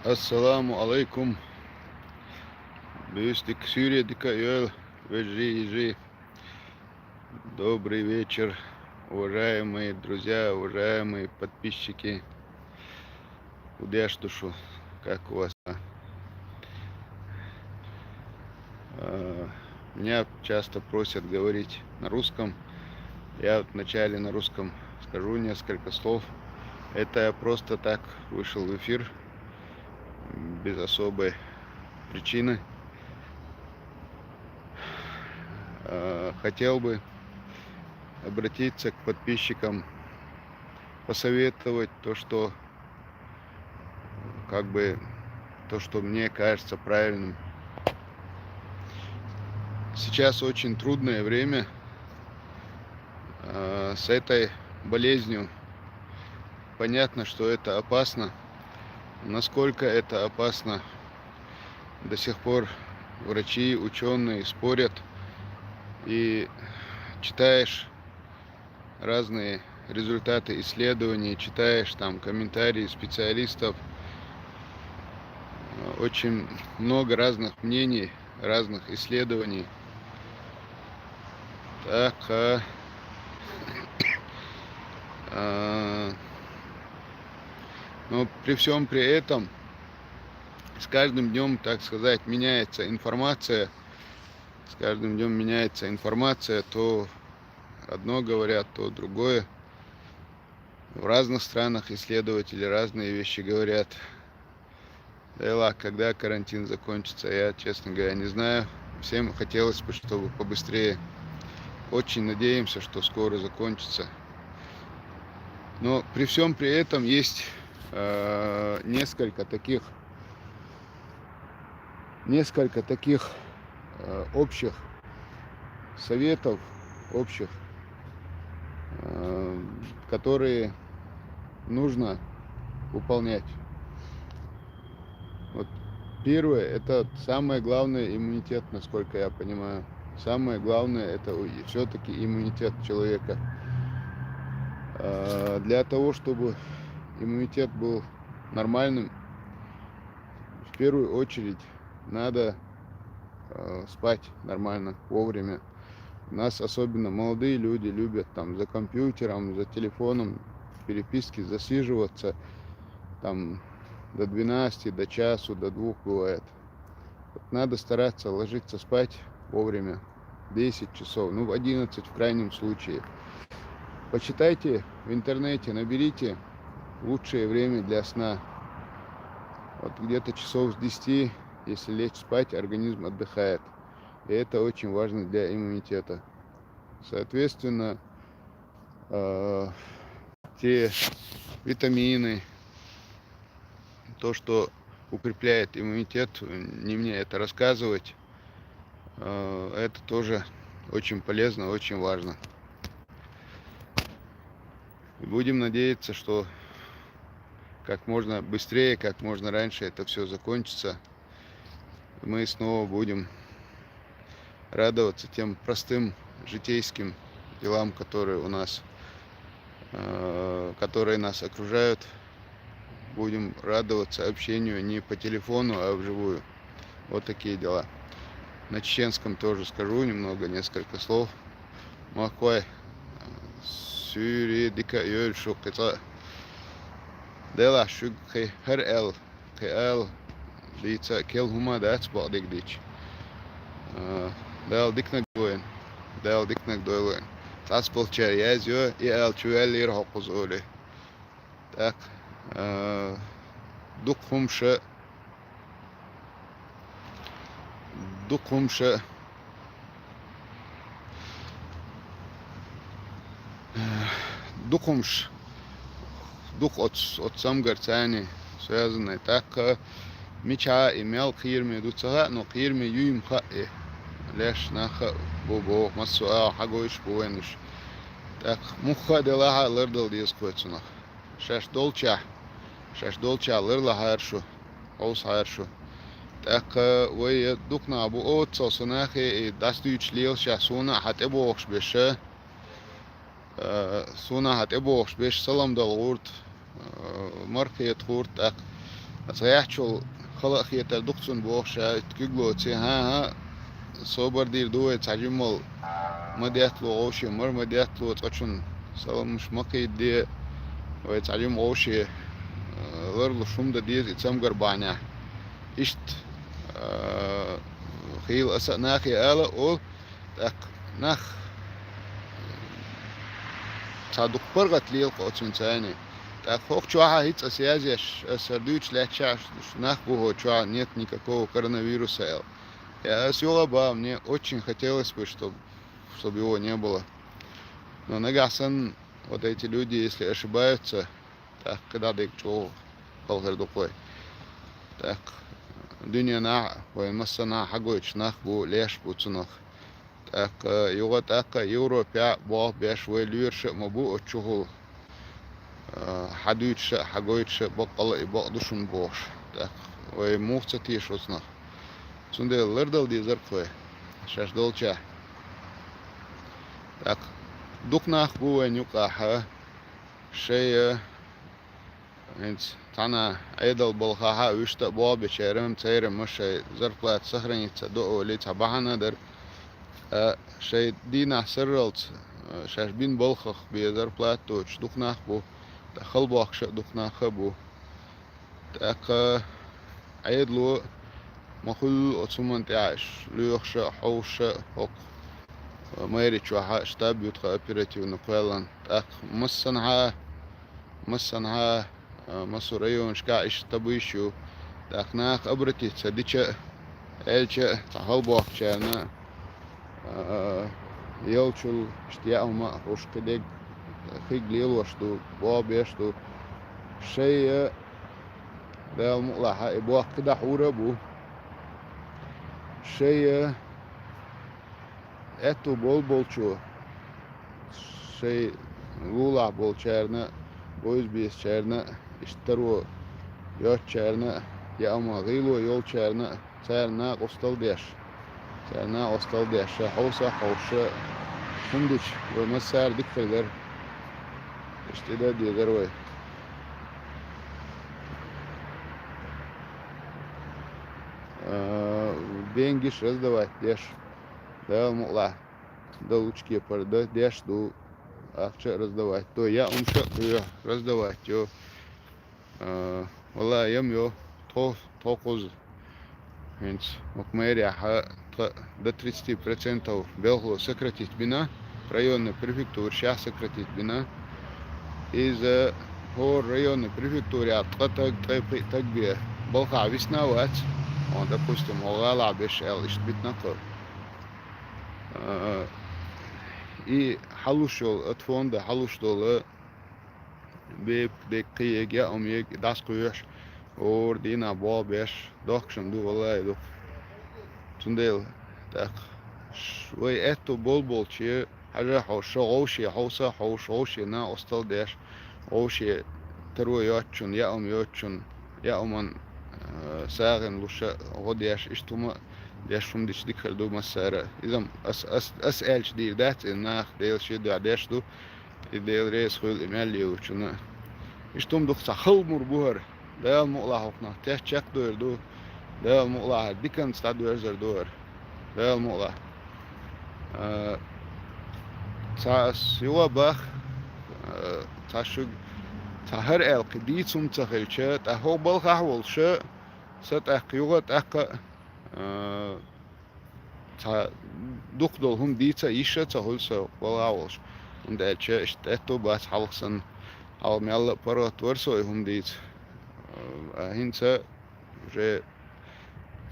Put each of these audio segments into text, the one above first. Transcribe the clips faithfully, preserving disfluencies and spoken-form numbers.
Ассаламу алейкум. Бюстик Сирия дика йол вежи ижи. Добрый вечер, уважаемые друзья, уважаемые подписчики. Удеш душу, как у вас? А, Меня часто просят говорить на русском. Я вначале на русском скажу несколько слов. Это я просто так вышел в эфир, без особой причины. А, Хотел бы обратиться к подписчикам, посоветовать то, что как бы то, что мне кажется правильным. Сейчас очень трудное время э, с этой болезнью. Понятно, что это опасно. Насколько это опасно, до сих пор врачи, ученые спорят. И читаешь разные результаты исследований, читаешь там комментарии специалистов, э, очень много разных мнений, разных исследований. Так, а, а, но при всем при этом с каждым днем, так сказать, меняется информация. С каждым днем меняется информация, то одно говорят, то другое. В разных странах исследователи разные вещи говорят. Да и ладно, когда карантин закончится, я, честно говоря, не знаю. Всем хотелось бы, чтобы побыстрее. Очень надеемся, что скоро закончится. Но при всем при этом есть э, несколько таких несколько таких э, общих советов, общих, э, которые нужно выполнять. Вот первое, это самое главное иммунитет, насколько я понимаю. Самое главное, это все-таки иммунитет человека. Э, Для того, чтобы иммунитет был нормальным, в первую очередь надо э, спать нормально, вовремя. У нас особенно молодые люди любят там за компьютером, за телефоном, в переписке засиживаться там до двенадцати, до часу, до двух бывает. Вот надо стараться ложиться спать вовремя, десять часов, ну, в одиннадцать в крайнем случае. Почитайте в интернете, наберите лучшее время для сна. Вот где-то часов с десяти, если лечь спать, организм отдыхает. И это очень важно для иммунитета. Соответственно, э, те витамины, то, что укрепляет иммунитет, не мне это рассказывать, э, это тоже очень полезно, очень важно. И будем надеяться, что как можно быстрее, как можно раньше это все закончится. Мы снова будем радоваться тем простым житейским делам, которые у нас, э, которые нас окружают. Будем радоваться общению не по телефону, а вживую. Вот такие дела. На чеченском тоже скажу немного, несколько слов. Маквай, Сири дика йол шу кыца. Дела шу хер эл. Кхы аьлла дийца кел хӀума дац бакъдерг дича. А, Дала диканиг дойла вайна. Дала диканиг дойла вайна. Цхьацца болчара яздо, и аьлла чу ваьллера хьо кхуза олий. ТӀаккха, а, дукха хӀумаш, дукха хӀумаш, дукха хӀумаш, дукха оц-, оцу цамгарца цхьаьна связанный. ТӀаккха мичахь и мел кхераме ду ца хаьа, но кхераме юй-м хаьа и. Леш нах а бу боху, массо а агӀо хьагойуш бу вайна уьш. ТӀаккха муьлхха а делахь а лардала деза кхо цунах. Шаьш долчохь, шаьш долчохь ларлахьара шу, хьовсахьара шу. ТӀаккха вай дукха нах бу оццул со нахе и дӀасадуьйцуш лелашехь суна а хьан тӀебогӀуш берш, а, суна а хьан тӀебогӀуш берш салам дала гӀурт, а, марха хета гӀурт, тӀаккха Аса гӀяхьчул хала а хетар дукха цунна бохуш, ша итт куьг лоций, хӀан-хӀа, собар дийр ду вай цхьа жиммал ма деттало, вовше мара ма деттало, цкъачунна саламаш ма кхийде, вай цхьа жимма вовше, а, ларлуш хӀума дан деза и цамгар бахьанехь. Иштта, а, хийла аса а нахе ала а олу, тӀаккха нах цхьа дукха паргӀат лела кху оцунца царний. ТӀаккха хӀокху чохь а хӀинца аса язъеш, аса хӀара дуьйцуш лаьтташ нах бу хӀокху чохь, нет никакого коронавируса аьлла. Я аса юха а бахьа, мне очень хотелось бы, чтоб, чтоб его не было. Но нагахь санна вот эти люди, если ошибаются, тӀаккха кхидӀа дерг чӀогӀа хала хир ду-кх вай. ТӀаккха дуьненахь а, вайн массанхьа а хьагойтуш нах бу, леш бу цунах. ТӀаккха юха, тӀаккха Европехь а болх беш, вай лоьраша а ма бу оцу чухула, а, хьадуьйцуша а, хьагойтуша а, баккъала а и бакъ ду шуна бохуш. ТӀаккха вай муха ца теша оцунах? Цундела лардала дезара-кх вай шаьш долчохь. ТӀаккха дукха нах бу вайна юкъахь, шайн, а, хӀинца цхьана Ӏедал балхахь а вуьшта а болх бечарна, церан ма шайн зарплата сохраниться до олий цхьа бахьана дара. Ткъа шайн дийнахь сарралц, а, шаьш бина балхах бен зарплата доцуш дукха нах бу, ткъа хала бохкуш а дукха нах а бу. ТӀаккха Ӏедало ма хуьллу оцу хӀуманна тӀехь иштта лоьхуша а, хьовсуша а, хӀокху, а, мэрия чохь а штаб ю тхан оперативно кхоьллина. ТӀаккха массанхьа, массанхьа, а, массо районашкахь иштта табуьйш ю. ТӀаккха наха обратиться дича а, аьлча а, цхьа хала бохкучарна, а, ялчул иштта яа хӀума а хууш, кхидерг хиг лелош ду, болх беш ду. Шайн, а, Дала мукъалахь, и болх кхидӀа хьур а бу. Шайн, а, аьтту болу болчо, шайн лулахь болчарна а, бовза безачарна а, иштта таро йоцучарна а, яа хӀуманах гӀийло йолчарна а, царна накъосталла деш, царна накъосталла деш, ша хьовса а хьовсуша, хӀума дича, вай массара дика хир дара. Иштта и дан дезара вай. А, бенгиш раздавать деш, Дала мукъалахь, далучу кепара дан деш ду, ахча а раздавать до, яа хӀумаш а кхоьхьу, раздавать йо. А, валлахӀи, ям йо, тхо, тхо кхуза. ХӀинца хӀокху мэрияхь тхан до тридцати процентов белхало сократить бина, районный префектурашкахь сократить бина. Иза хӀора районный префектурехь ткъа таг, ткъе пхиъ таг бен балхахь висна а вац, хьуна, допустим, хӀокху гӀалахь берш аьлла, иштта битина-кх. А, и хьалуш йолу, от фонда хьалуш долу бепиг дерг, кхин ерг, яа хӀума ерг дӀасакхоьхьуш, хӀора дийнахь болх беш, дохкуш-м ду, валлахӀи, ду. Цундела тӀаккха ш-, вай аьтту болу болче, хьажа хьо, шо вовше хьовса а хьовсуш, вовше накъосталла деш, вовше таро йоцучунна, яа хӀума йоцучунна, яа хӀуманна, а, сагӀина луш а, гӀо деш, иштта хӀума а деш, хӀума дича дика хир ду массара а. Иза-м ас, ас, ас аьлча дийр дац, и наха Делан шен дуьхьа деш ду. И Дела реза хуьлда и мел лелочунна. Иштта хӀума ду-кх, цхьа хала мур бу хӀара. Дала мукъалахь, хӀокхунах тешна чекхдойр ду. Дала мукъалахь, хӀара диканца дӀадоьрзур ду хӀара. Дала мукъалахь. А, цхьа ас юха а боху, а, цхьа шуьга, цхьа хӀара аьлла кхин дийца хӀума ца хилча, тӀаккха хӀокху балхахь а волуш, сан тӀаккха юха а, тӀаккха а, а, цхьа дукха долу хӀума дийца а йиш а ца хуьлу сан балхахь а волуш, хӀунда аьлча иштта аьтту а бац хьалха санна, хьалха мелла а паргӀат вара со и хӀума дийца. А хӀинца уже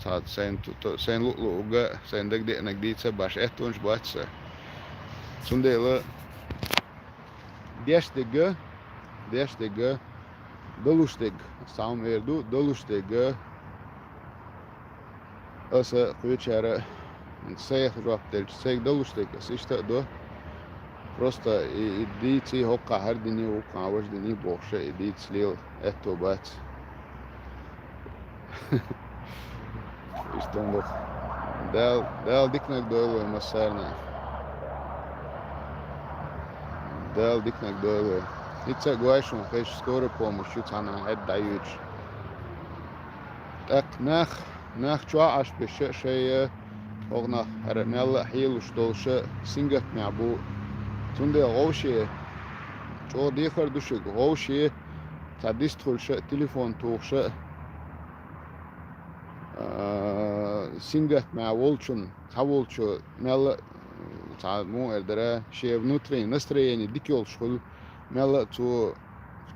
цхьа сайна ту-, ту-, сайна луъу-луъург а, сайна дагадеанарг дийца а башха аьттонаш бац сан. Цундела деш дерг а, деш дерг а, далуш дерг а, ас цхьа хӀума эр ду, далуш дерг а, аса кхечара сайх жоп делча, сайга далуш дерг ас иштта а до. Просто и, и дийций, хӀокхахь хӀара диний, хӀокхахь важа диний бохуш а и дийца лела аьтто бац. Иштта ду. Дала, Дала диканиг дойла вай массарна. Дала диканиг дойла вай. ХӀинца а гой шуна, хезаш, скорая помощь ю цхьана хьаьдда дӀаюьйтуш. ТӀаккха нах, нах чохь Ӏаш беш шайга, хӀокху нах хӀара мелла а хьелуш долуш сингаттамехь бу. Цундела гӀовше, чӀогӀа дехар ду шуьга, гӀовше, цхьа дистхуьлуш а, телефон тухуш а, а, сингаттамехь волчунна, цхьаволчо мелла а, цхьа муха эр дара, шен внутренний настроение дика йолуш хуьлу, мелла а цо,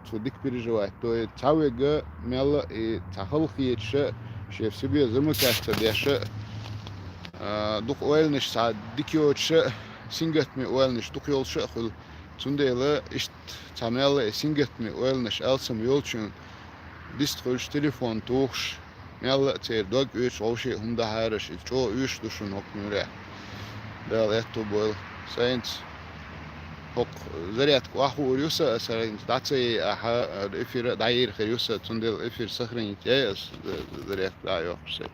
цо дика переживать до, и цхьа верг мелла а и цхьа халахеташ а, шен в себе замыкать ца деш а, а, дукха ойланаш цхьа дика йоцуш а, сингаттаме ойланаш дукха йолуш а хуьлу. Цундела иштта цхьа мелла а и сингаттаме ойланаш алсам йолчунна дистхуьлуш, телефон тухуш, мелла а церан дог оьцуш, гӀовше а хӀума дахьараш, иза чӀогӀа оьшуш ду шуна хӀокху муьрехь. Дала аьтто бойла. Сайнца хӀокху зарядка охьахуур ю сан, аса хӀинца дӀа ца яй ахьа, эфир а дӀайийр хир ю сан, цундела эфир сохранить яй аса, за-, зарядка дӀа а йоккхуш сайн.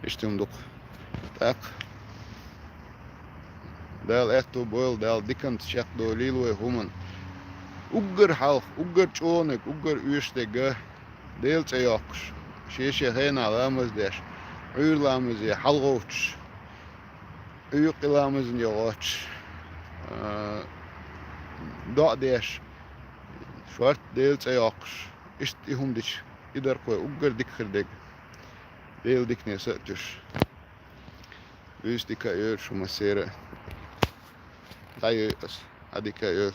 Иштта хӀума ду-кх. ТӀаккха Дала аьтто бойла, Дала диканца чекхдолийла вай хӀуманна. Уггар хьалха, уггар чӀогӀаниг, уггар оьшуш дерг а, Делан цӀе йоккхуш, шен-шен хенахь ламаз деш, Ӏуьйра ламазе хьалагӀовттуш, Ӏуьйкъи ламазна йогӀуш, а, доӀа деш, шорта Делан цӀе йоккхуш, иштта и хӀума дича, и дара-кх вай уггар дика хир дерг. Делан дикане са а туьйсуш. Вуьйцу дика а йойла шу массеран а. ДӀайой аса, хьан дика а йойла.